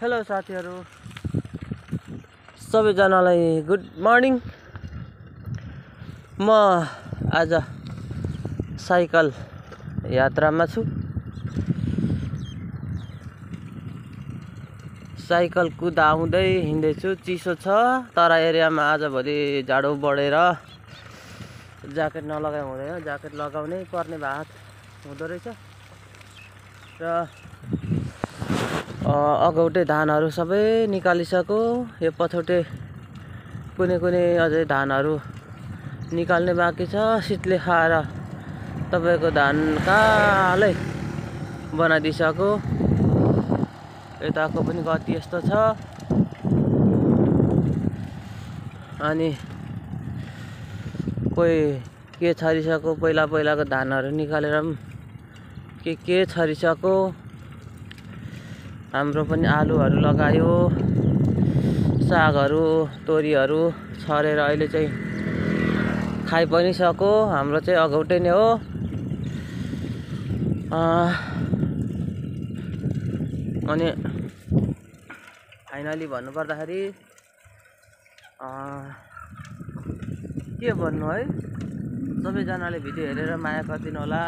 Hello साथीहरु, सबैजनालाई good morning. म आज साइकल यात्रामा छु। साइकल कुदाउँदै हिँड्दैछु। चिसो छ तर एरियामा आजभोलि जाडो बढेर ज्याकेट नलगाए हुँदैन, ज्याकेट लगाउनै पर्ने भात हुँदो रहेछ। र अगौटे धानहरू सबै निकालिसक्यो। यो पछौटे कुनै अझै धानहरू निकाल्ने बाँकी छ। शीतले खाएर तपाईको धान कालै बनाइदिसक्यो। यताको पनि गति यस्तो छ। अनि कोही के छरिसक्यो, पहिलाको धानहरू निकालेर के छरिसक्यो। हाम्रो पनि आलुहरू लगायो, सागहरू तोरीहरू छरेर अहिले चाहिँ खाइ पनि सक्यो। हाम्रो चाहिँ अगौटे नै हो। अनि फाइनली भन्नुपर्दाखेरि के भन्नु है, सबैजनाले भिडियो हेरेर माया गरिदिनु होला,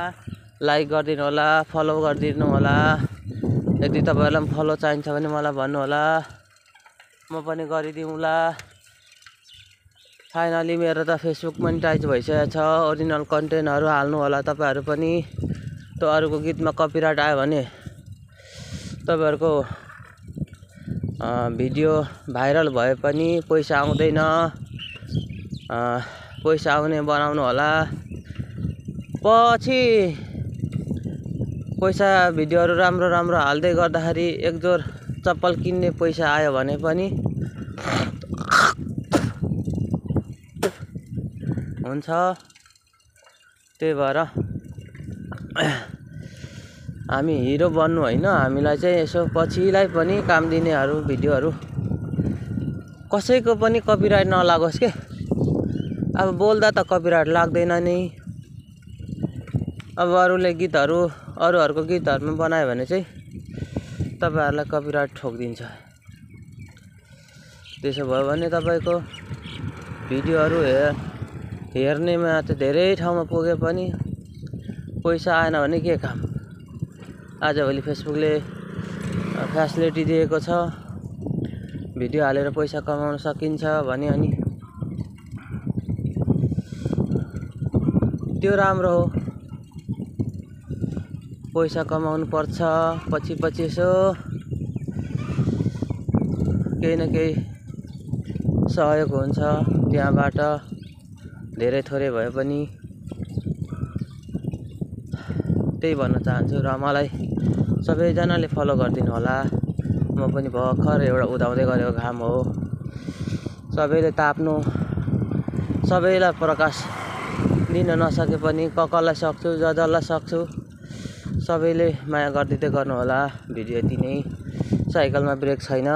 लाइक गरिदिनु होला, फलो गरिदिनु होला। यदि तपाईहरुलाई पनि फलो चाहिन्छ भने मलाई भन्नु होला, म पनि गरिदिउँला। फाइनली मेरो त फेसबुक मोनेटाइज भइसकेको छ। ओरिजिनल कन्टेन्टहरू हाल्नु होला तपाईहरु पनि। त्यो अरूको गीतमा कपिराइट आयो भने तपाईहरुको भिडियो भाइरल भए पनि पैसा आउँदैन। पैसा आउने बनाउनु होला। पछि पैसा भिडियोहरू राम्रो हाल्दै गर्दाखेरि एक जोर चप्पल किन्ने पैसा आयो भने पनि हुन्छ। त्यही भएर हामी हिरो बन्नु होइन, हामीलाई चाहिँ यसो पछिलाई पनि काम दिनेहरू भिडियोहरू कसैको पनि कपिराइट नलागोस् के। अब बोल्दा त कपिराइट लाग्दैन नि। अब अरूले गीतहरू अरूहरूको गीतहरूमा बनायो भने चाहिँ तपाईहरुलाई कपिराइट ठोकिदिन्छ। त्यसो भयो भने तपाईको भिडियोहरू हेर्नेमा चाहिँ धेरै ठाउँमा पुगे पनि पैसा आएन भने के काम। आजभोलि फेसबुकले फ्यासिलिटी दिएको छ, भिडियो हालेर पैसा कमाउन सकिन्छ भने, अनि त्यो राम्रो हो। पैसा कमाउनु पर्छ, पछि यसो केही न केही सहयोग हुन्छ त्यहाँबाट, धेरै थोरै भए पनि। त्यही भन्न चाहन्छु। र मलाई सबैजनाले फलो गरिदिनु होला। म पनि भर्खर एउटा उदाउँदै गरेको घाम हो। सबैले ताप्नु, सबैलाई प्रकाश दिन नसके पनि कसलाई सक्छु, जसलाई सक्छु सबैले माया गरिदिँदै गर्नु होला। भिडियो यति नै। साइकलमा ब्रेक छैन।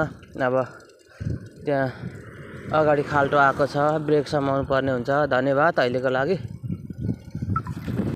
अब त्यहाँ अगाडि खाल्टो आएको छ, ब्रेक समाउनु पर्ने हुन्छ। धन्यवाद अहिलेको लागि।